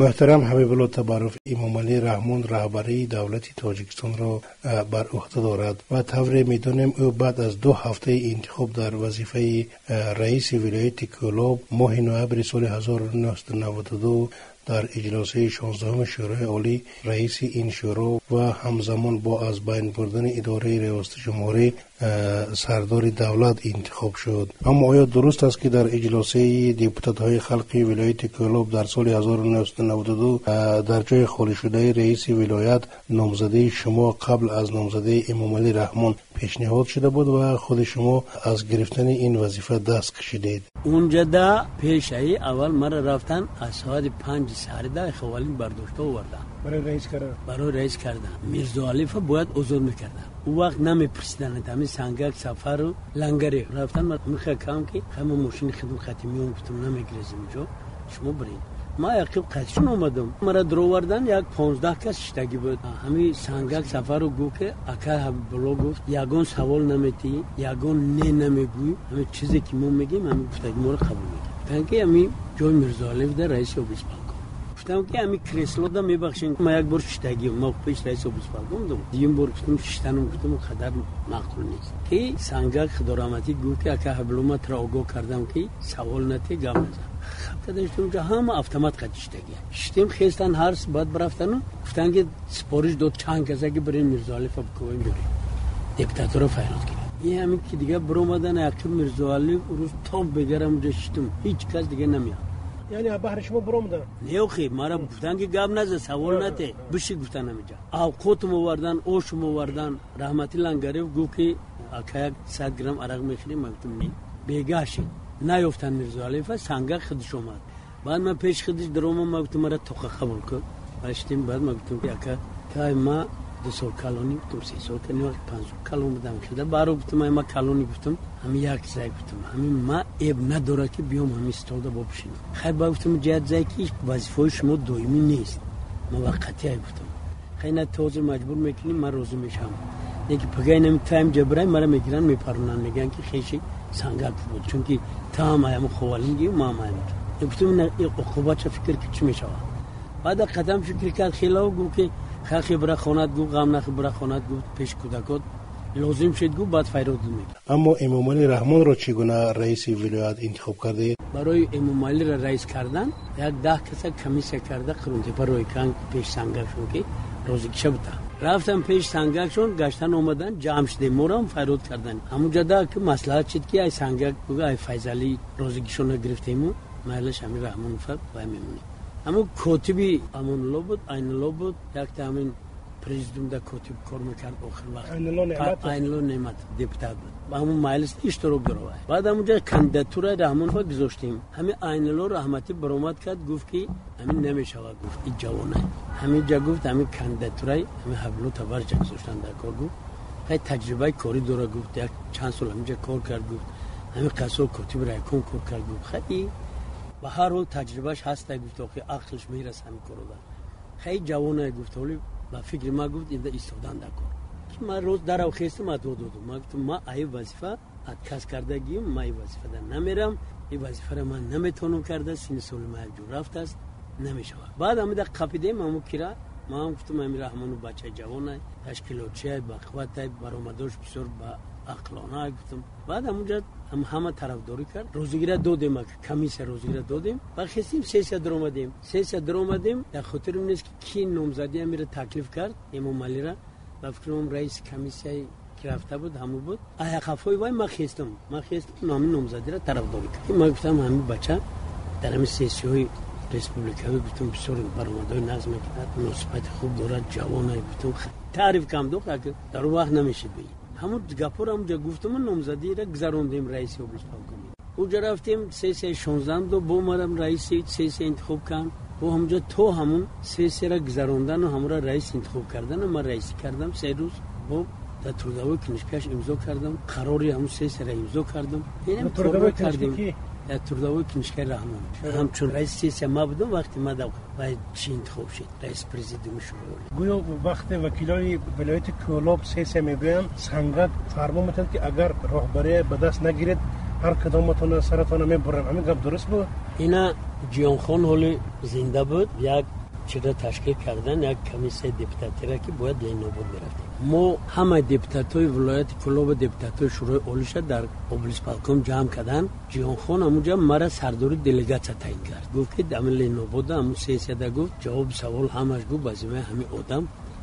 Муҳтарам Ҳабибулло Табаров, Эмомалӣ Раҳмон раҳбарии давлати Тоҷикистонро бар уҳда дорад ва тавре медонем, ӯ баъд аз 2 ҳафтаи интихоб дар вазифаи раиси вилояти Кӯлоб моҳи ноябри соли 1992 дар иҷлосияи 16-уми Шӯрои Олӣ раиси ин шӯро ва ҳамзамон бо аз байн бурдани идораи риёсати ҷумҳурӣ сардори давлат интихоб шуд. Аммо оё дуруст аст, ки дар иҷлосияи депутатҳои халқи вилояти Кӯлоб дар соли 1992 дар ҷои холишудаи раиси вилоят номзадии шумо қабл аз номзадии Эмомалӣ Раҳмон пешниҳод шуда буд ва худи шумо аз гирифтани ин вазифа даст кашидед? Унҷада пешаи аввал мара рафтан, аз соати 5 саҳрида Ховалинг бардошта овардан. Барои раис кардан? Барои раис кардан. Мирзоалифа бояд озод мекардан. Ӯ вақт намепурсиданд. Ҳамин Сангак Сафару Лангаре рафтан. Миха кам ки ҳама мошини хидм хати миён, гуфтам, намегирезем, инҷо шумо биред. Ма яқиб қатишон омадам. Мара дуровардан, як 15 кас шиштагӣ буд. Ҳамин Сангак Сафару гуфт, ки ака Ҳабибулло гуфт, ягон савол наметиҳӣ, ягон не намегӯӣ, ҳамин чизе ки мо мегӯем, ҳамин гуфтаги моро қабул мекунӣ. Гуфтанд, ки ҳамин ҷои Мирзоалиев да раиси облисполком. Гуфтам, ки ҳамин креслода, мебахшем, ма як бор шиштагӣ, ма пеш раиси облисполком будам, дуюм бор гуфтам, шиштанам, гуфтам, қадар маъқул нест. Ки Сангак худораҳматӣ гуфт, ки ака Ҳабибулло, ма туро огоҳ кардам, ки савол натӣ, гап назан. Хапкадаштум, ҳама автомат қати шиштагия. Шиштем, хестан ҳарс, баъд брафтану гуфтан, ки супориш дод чанд каса, ки бирем Мирзоалифа бикӯем, биёрем, депутаторо файрод кунем. Ин ҳамин ки дига биромадан, яқиб Мирзоалиф рӯз то бегарам уҷа шиштум, ҳеҷ кас дига намеяд. Яъне баҳри шумо биромадан? Не, охи, мара гуфтан, ки гап наза, савол нате, биши, гуфтан. Ҳамиҷа авқотум овардан, ошум овардан. Раҳмати Лангарев гуфт, ки ака, як 100 грамм арақ мехӯрем? Ма гуфтам, не. Бегаҳ шид, наёфтан Мирзоалифа, Сангак худиш омад. Баъд ман пеши худиш даромам, ма гуфтам, мара тоқа қабул кун. Баштим. Баъд ма гуфтам, ки ака, тай ма 2 сол калонӣ, гуфтам, 3 сол калонӣ, вақт 5 сол калон будам шуда баро, гуфтам, ай ма калонӣ, гуфтам, ҳамин як зай, гуфтам, ҳамин ма эб надорад, ки биём ҳамин столда бопишинам. Хай, ба гуфтам, ҷиҳат зай, ки вазифаҳои шумо доимӣ нест, муваққатӣ ай, гуфтам. Хай, на тоза маҷбур мекунӣ, ман розӣ мешавам, леки пагай нами таим ҷабрай мара мегиранд, мепаронанд, мегӯянд, ки хеши Сангак буд, чунки таам аяму Ховалинги, маам аям. Гуфтам, уқубатша фикр ки чӣ мешавад. Баъд қадам фикр кард хело, гуфт, ки халқи бира хонад, гуфт, ғам нахи, бира хонад, гуфт, пеш кӯдакот лозим шуд, гуфт, баъд файрод мекард. Аммо Эмомалӣ Раҳмонро чӣ гуна раиси вилоят интихоб кардед? Барои Эмомалиро раис кардан як 10 каса комиссия карда, Қурунтепа ройкан пеш Сангакшон, ки розигиша бута. Рафтам пеш Сангакшон, гаштан омадан, ҷамъ шудем, морам файрод кардан. Ҳамунҷа ки маслиҳат шид, ки ай Сангак, ай Файзалӣ розигишонро гирифтему, майлаш ҳамин Раҳмонова вай мемонем. Ҳамун котиби Амонулло буд, Айнулло буд, якта ҳамин президиумда котиб кор мекард охир вақт, Айнулло Неъмат депутат буд, ба ҳамун маҷлис иштирок дорова. Баъд ҳамунҷа кандидатураи Раҳмонова гузоштем. Ҳамин Айнулло раҳматӣ баромад кард, гуфт, ки ҳамин намешавад, гуфт, ин ҷавона. Ҳаминҷа гуфт, ҳамин кандидатураи ҳамин Ҳабибулло Табарҷа гузоштан дар кор, гуфт, хай таҷрибаи корӣ дора, гуфт, як чанд сол ҳаминҷа кор кард, гуфт, ҳамин қасо котиби райком кор кард, гуфт, хай ба ҳар ҳол таҷрибааш ҳаста, гуфт, охи ақлш мераса ҳамин коруда, хай ҷавона, гуфт, ҳоли ба фикри ма, гуфт, инда истодан дар кор. Ки ман роз дарав хестам, адо додум. Ман гуфтам, ма аи вазифа отказ кардагием, ма и вазифада намерам, ин вазифаро ман наметавонам карда, сини соли ма якҷур рафтааст, намешавад. Баъд ҳамида қапидем ҳамун кира. Ман гуфтам, ҳамин Раҳмону бачаи ҷавонай, ташкилотчиай, бақувватай, баромадош бисёр ба ақлона, гуфтам. Баъд ҳамунҷа ҳама тарафдорӣ кард, розигира додем, комиссия розигира додем. Баъд хестим, сессия даромадем. Сессия даромадем, дар хотирам нест, ки ки номзадӣ амира таклиф кард Эмомалира. Ба фикрам, раиси комиссияи ки рафта буд, ҳамун буд. Аяқафҳои вай ман хестам, ман хестам, ҳамин номзадира тарафдорӣ кард. Ман гуфтам, ҳамин бача дар ҳамин сессияҳои республикавӣ, гуфтам, бисёр баромадҳои нағз мекунад, муносибати хуб дорад, ҷавона, гуфтам, таъриф кам дох, дар он вақт намешид бигӣ. Ҳамун гапҳоро ҳамунҷа гуфтаму номзадиро гузарондем раиси облисполкоми. Уҷа рафтем, сессияи 16-ам до бо марам раиси сессия интихоб кард. Бо ҳамунҷа то ҳамун сессияро гузарондану ҳамура раис интихоб кардану ман раисӣ кардам 3 рӯз. Бо дар трудовой книжкаш имзо кардам, қарори ҳамун сессияро имзо кардам. Кардем дар трудовой книжкаи Раҳмон. Ҳамчун раиси сессия ма будам, вақте ма вай чӣ интихоб шуд раиси президиуми шӯрои. Гӯё вақте вакилои вилояти Кӯлоб сессия мегӯянд, Сангак фармон метиҳад, ки агар роҳбария ба даст нагиред, Ҳар кадоматона саратона мебурам. Ҳамин гап дуруст буд? Ина Ҷиёнхон ҳоли зинда буд, як чиро ташкил кардан, як комиссияи депутатиро, ки бояд Ленинобод мерафтем. Мо ҳамаи депутатҳои вилояти Кӯлоба, депутатҳои Шӯрои Олиша дар облисполком ҷамъ кардан. Ҷиёнхон ҳамунҷа мара сардори делегатсия таъин кард. Гуфт, ки ҳамин Ленинобода ҳамун сессияда, гуфт, ҷавоби савол ҳамаш, гуфт, ба зиммаи ҳамин одам,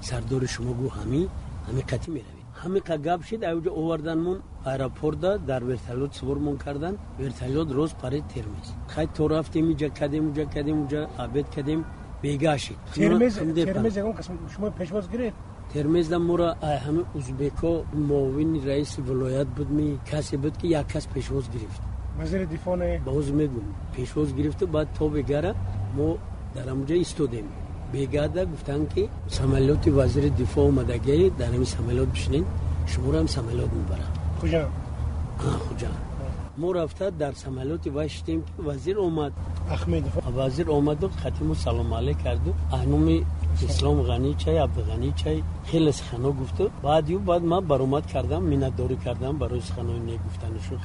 сардори шумо, гуфт, ҳамин қатӣ меравед. Ҳамин қа гап шид, аюҷа оварданмон аэропорта, дар вертолёт сувормон кардан. Вертолёт роз парид Термез. Хай, то рафтем, иҷа кадем, уҷа кадем, уҷа обед кадем, бегаҳ шид. Термез ягон кас шумо пешвоз гирифт? Термезда мора ҳамин узбеко, муовини раиси вилоят буд, ми касе буд, ки як кас пешвоз гирифт. Вазири дифоъ не? Боз мегум, пешвоз гирифту баъд то бегара мо дар ҳамуҷа истодем. Бегада гуфтанд, ки самолёти вазири дифоъ омадагӣ, дар ҳамин самолёт бишинед, шуморо ҳам самолёт мебарад. Хуҷанд? Хуҷанд. Мо рафта дар самолёти вай шидем, ки вазир омад. Ахмедов. Вазир омаду хатиму салому алейк карду, аҳнуми Ислом Ғанӣ чай, Абдуғанӣ чай, хеле сухано гуфту. Баъд ю баъд ман баромад кардам, миннатдорӣ кардам барои суханои нек гуфтанишу.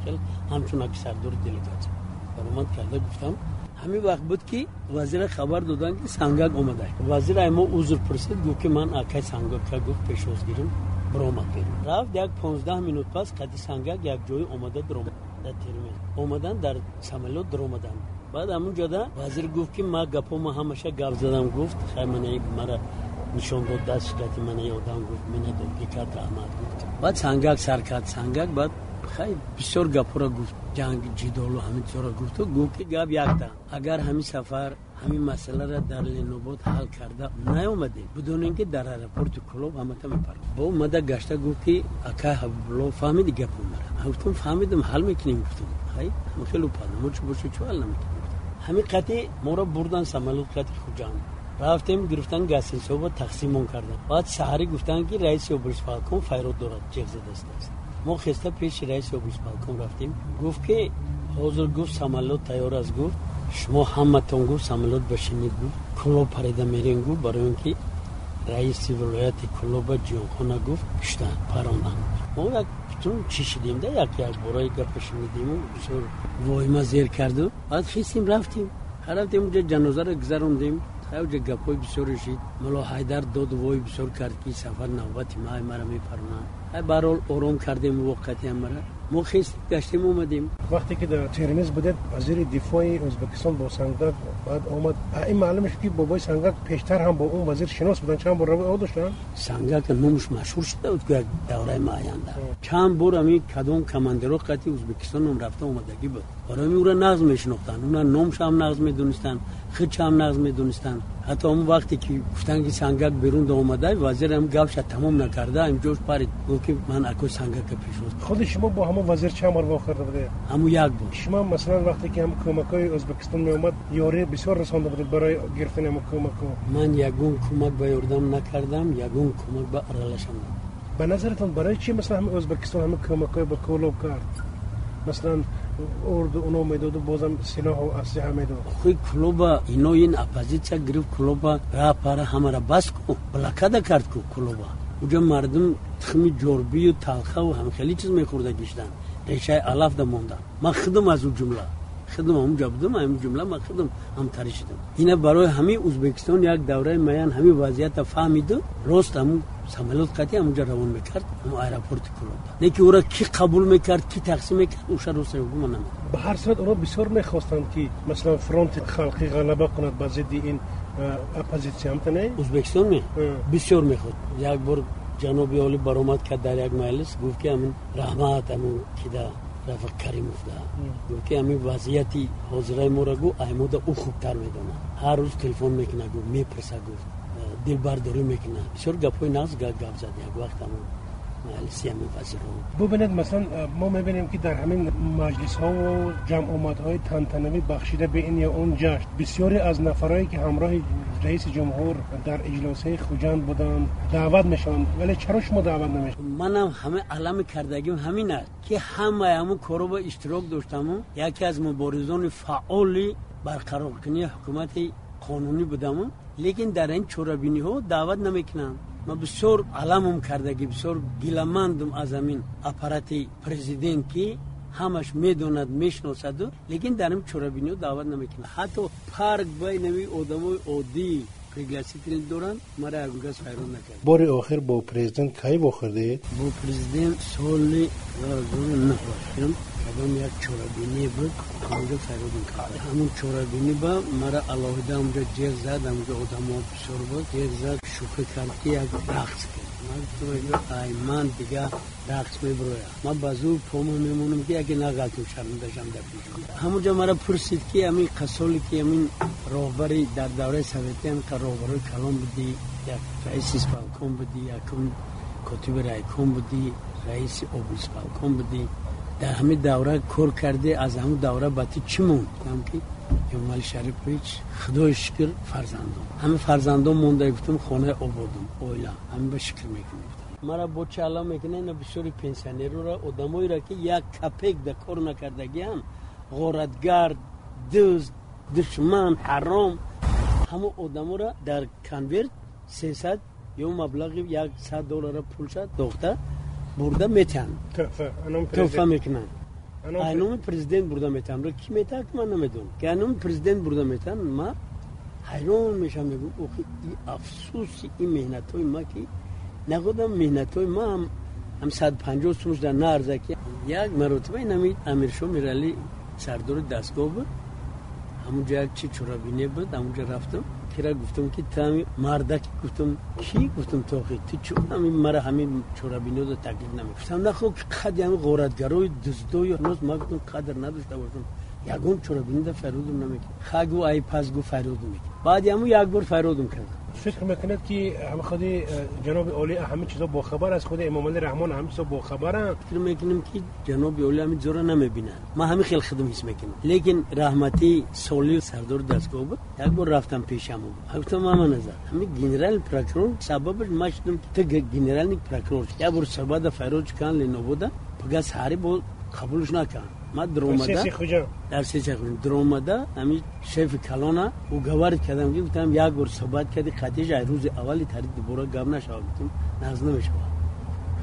Хеле ҳамчун аки сардори делегатсия баромад карда гуфтам. Ҳамин вақт буд, ки вазира хабар доданд, ки Сангак омада. Вазир ай мо узр пурсид, гуфт, ки ман акай Сангакка, гуфт, пешвоз гирим. Биромад берун, рафт. Як 15 минут пас қади Сангак як ҷое омада биромад, дар Термез омадан, дар самолёт даромаданд. Баъд ҳамун ҷода вазир гуфт, ки ма гапо ма ҳамаша гап задам, гуфт. Хай, мана мара нишон дод, даст шикати, мана одам, гуфт, миннатдорӣ кард, раҳмат гуфт. Баъд Сангак сар кард. Сангак баъд хай бисёр гапҳоро гуфт, ҷанг, ҷидолу ҳамин чизҳоро гуфту гуфт, ки гап якта: агар ҳамин сафар ҳамин масъаларо дар Ленинобод ҳал карда наёмадем, бидонем, ки дар аэропорти Кӯлоб ҳамата мепарам. Бо омада гашта гуфт, ки акай Ҳабибулло, фаҳмиди гапо мара? Гуфтам, фаҳмидам, ҳал мекунем, гуфтам. Хай, хеле мо чӣ боша, чӣ ҳал намекунем. Ҳамин қати моро бурдан самолёт қати Хуҷанд рафтем, гирифтан, гостиницаҳо тақсимон кардан. Баъд саҳарӣ гуфтанд, ки раиси облисполком файрод дорад, ҷеғ задастааст. Мо хеста пеши раиси облисполком рафтем. Гуфт, ки ҳозир, гуфт, самолёт тайёр аст, гуфт, шумо ҳаматон, гуфт, самолёт башинед, гуфт, Кӯлоб парида мерем, гуфт, барои он ки раиси вилояти Кӯлоба Ҷиёнхона, гуфт, куштан, парондан. Мо як бутун чӣ шидем да, як як бораи гапа шунидему бисёр воҳима зер карду. Баъд хистем, рафтем. Рафтем, уҷа ҷанозаро гузарондем. Уҷа гапҳои бисёре шид. Мулло Ҳайдар дод вой бисёр кард, ки сафар навбати май, мара мепаронанд. Баҳрҳол, ором кардем воқеати ҳамара. Мо хестем, гаштем, омадем. Вақте ки дар Термиз будед, вазири дифои Ӯзбекистон бо Сангак баъд омад. Ин маълум шуд, ки бобои Сангак пештар ҳам бо он вазир шинос буданд? Чанд бор равои доштанд? Сангак номаш машҳур шуда буд, як давраи муайянда чанд бор ҳамин кадом командиро қати Ӯзбекистон рафта омадагӣ буд. Барои ҳамин ӯра нағз мешинохтанд, уна номшам нағз медонистанд, худшам нағз медонистанд. Ҳатто ҳамон вақте ки гуфтанд, ки Сангак берун да омада, вазир ҳам гапша тамом накарда ҳамҷош парид, гуфт, ки ман акои Сангака пешвоз. Худи шумо бо ҳамон вазир чанд бор вохӯрда будед? Ҳамун як бор. Шумо, масалан, вақте ки ҳам кӯмакҳои Ӯзбекистон меомад, ёрӣ бисёр расонда будед барои гирифтани ҳамон кӯмакҳо? Ман ягон кӯмак ба ёрдам накардам, ягон кӯмак ба аралашам. Ба назаратон, барои чи, масалан, ҳамин Ӯзбекистон ҳамин кӯмакҳои ба Кӯлоб кард? Масалан, орду уно медоду, бозам силоҳу аслиҳа медод. Хуи Кӯлоба ино ин оппозитсия гирифт, Кӯлоба раҳ пара ҳамара бас ку, блокада кард ку Кӯлоба. Уҷа мардум тухми ҷорбию талхаву ҳамхели чиз мехӯрда гиштанд, решаи алаф да мондан. Ман худам аз ӯ ҷумла, худам ҳамунҷа будам, ҳамин ҷумла ман худам ҳамтарӣ шудам. Ина барои ҳамин Ӯзбекистон як давраи муайян ҳамин вазъията фаҳмиду рост ҳамун самолёт қатӣ ҳамунҷа равон мекард, ҳамун аэропорти Кӯлоба. Не ки ӯра кӣ қабул мекард, кӣ тақсим мекард, уша рост гума намедонам. Ба ҳар сурат, онҳо бисёр мехостанд, ки масалан фронти халқӣ ғалаба кунад ба зидди ин оппозитсия, ҳамта не? Ӯзбекистон бисёр мехост. Як бор ҷаноби олӣ баромад кард дар як маҷлис, гуфт, ки ҳамин раҳмат ҳамун кида, Рафиқ Каримов да, гуфт, ки ҳамин вазъияти ҳозираи моро, гуфт, аймода ӯ хубтар медонад, ҳар рӯз телефон мекунад, гуфт, мепурса, гуфт, дилбардорӣ мекунад. Бисёр гапҳои нағз гап зад як вақт ҳамун маҷлиси ҳамин вазирҳо. Бубинед, масалан, мо мебинем, ки дар ҳамин маҷлисҳову ҷамъомадҳои тантанавӣ бахшида ба ин ё он ҷашн, бисёре аз нафарое ки ҳамроҳи раиси ҷумҳур дар иҷлосаи Хуҷанд буданд, даъват мешаванд. Вале чаро шумо даъват намешавед? Манам ҳама алами кардагим ҳамин аст, ки ҳамаи ҳамун коро иштирок доштаму яке аз муборизони фаъоли барқароркунии ҳукумати қонунӣ будаму, лекин дар ин чорабиниҳо даъват намекунанд. Ман бисёр аламам кардагӣ, бисёр гиламандам аз ҳамин аппарати президент, ки Ҳамаш медонад, мешиносаду, лекин дар ин чорабиниҳо даъват намекунад. Ҳатто парк байнави одамои оддӣ пригласитель доранд, мара ягон кас файрод накард. Бори охир бо президент кай вохӯрдед? Бо президент соли 2009 вохӯрдем. Кадом як чорабинӣ буд, ҳамонҷо файродам кард. Ҳамон чорабинӣ ба мара алоҳида ҳамонҷо ҷеғ зад, ҳамонҷо одамо бисёр буд, ҷеғ зад, шӯхӣ кард, ки як рақс кард. Ман гуфтам, ай ман дига рақс мебироям, ман ба зур пома мемонам, ки яке нағалтум, шармандашам дар пешон. Ҳамонҷо мара пурсид, ки ҳамин қасоле ки ҳамин роҳбари дар давраи советӣ ҳамин роҳбарои калон будӣ, як раиси исполком будӣ, якум котиби райком будӣ, раиси облисполком будӣ, дар ҳамин давра кор кардӣ, аз ҳамин давра ба ту чӣ монд? Гуфтам, ки Эмомалӣ Шарипович, худои шукр, фарзандон, ҳамин фарзандон монда, гуфтам, хонаи ободум, оила, ҳамин ба шукр мекунем. Мара бо чӣ алла мекунад? Ина бисёри пенсионерора, одамоеро, ки як копек да кор накардагиам, ғоратгар, дузд, душман, ҳаром, ҳамон одаморо дар конверт 300 ё маблағи 100 доллара пулша дохта бурда метиҳанд, тӯҳфа мекунанд. Ай номи президент бурда метиҳанд. Ки метиҳад, ки ман намедонам, ки ай номи президент бурда метиҳанд. Ма ҳайрон мешавам, мегӯм, охи, и афсӯси ин меҳнатҳои ма, ки нагодам меҳнатҳои ма ҳам 150 сум шуда наарза, ки як маротиба инами Амиршо Миралӣ сардори дастгоҳ буд, ҳамунҷо як чи чорабине буд, ҳамунҷо рафтам, кира гуфтам, ки ту ҳами мардаки, гуфтам, ки гуфтам, тохи ту чун ҳами мара ҳамин чорабиниҳоро таклиф наме. Гуфтам, нахо ки қадри ҳами ғоратгарои дуздою ноз, ма гуфтам, қадр надошта бошам, ягон чорабинида файродум намекунам. Ха, гу, ай пас, гу, файродум мекунам. Баъди ҳамун як бор файродум кардам. Фикр мекунед, ки худи ҷаноби олӣ ҳамин чизо бохабар аст, худи Эмомалӣ Раҳмон ҳамин чизо бохабаранд? Фикр мекунем, ки ҷаноби олӣ ҳамин чизоро намебинанд. Ман ҳамин хел худам ҳис мекунам. Лекин раҳматӣ Солиев сардори дастгоҳ буд, як бор рафтам пешам, гуфтам, мама назар, ҳамин генеральный прокурор сабабаш ман шудам, ки ту генеральный прокурор. Як бор сабада файрод кан Ленобода, пага саҳари бо қабулш накард. Ман даромада дар сессия даромада, ҳамин шефи калона уговорить кардам, ки гуфтам, як бор суҳбат кардӣ қатиш, ай рӯзи аввали тари дубора гап нашавад, гуфтам, нағз намешавад.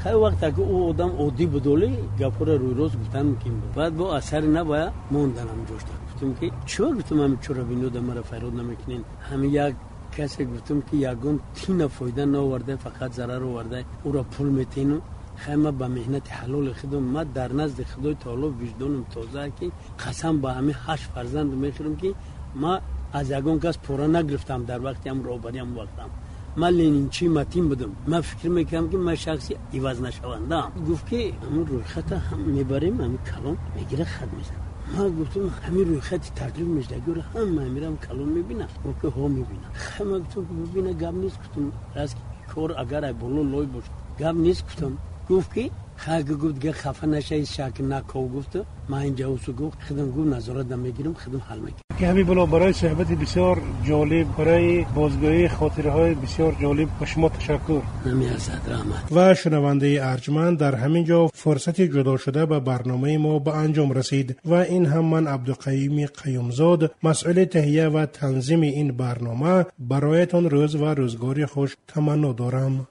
Хай, вақте ки ӯ одам оддӣ будоли, гапҳоро рӯйрост гуфтан мумкин буд. Баъд бо асари набоя монданам ҷошта. Гуфтам, ки чиро, гуфтам, ҳамин чорабиниҳода мара файрод намекунен? Ҳамин як касе, гуфтам, ки ягон тина фоида наоварда, фақат зарар оварда, ӯро пул метену. Хай, ма ба меҳнати ҳалоли худам, ма дар назди Худои таоло виҷдонам тоза, ки қасам ба ҳамин ҳашт фарзанд мехӯрам, ки ма аз ягон кас пора нагирифтам. Дар вақти ҳам роҳбариам вақтам ман ленинчии матин будам. Ман фикр мекардам, ки ман шахси ивазнашавандаам. Гуфт, ки ҳамин рӯйхата ҳам мебарем, ҳамин калон мегира, хат мезанам. Ман гуфтам, ҳамин рӯйхати таклиф мешдагиро ҳама ҳамирам калон мебинам? Гуфт, ки ҳо, мебинам. Хай, ман гуфтам, ки бибина, гап нест, гуфтам, раст кор агар ай боло лой бошад, гап нест, гуфтам. Гуфт, ки хай, гуфт, дига хафа нашаи, шак наков, гуфт, ман инҷа усу, гуфт, худам, гуфт, назорат мегирам, худам ҳал мекунам. Ки Ҳабибулло, барои суҳбати бисёр ҷолиб, барои бозгӯии хотираҳои бисёр ҷолиб ба шумо ташаккур. Намеарзад, раҳмат. Ва шунавандаи арҷманд, дар ҳамин ҷо фурсати ҷудошуда ба барномаи мо ба анҷом расид ва ин ҳам ман, Абдуқаюми Қаюмзод, масъули таҳия ва танзими ин барнома, бароятон рӯз ва рӯзгори хуш таманно дорам.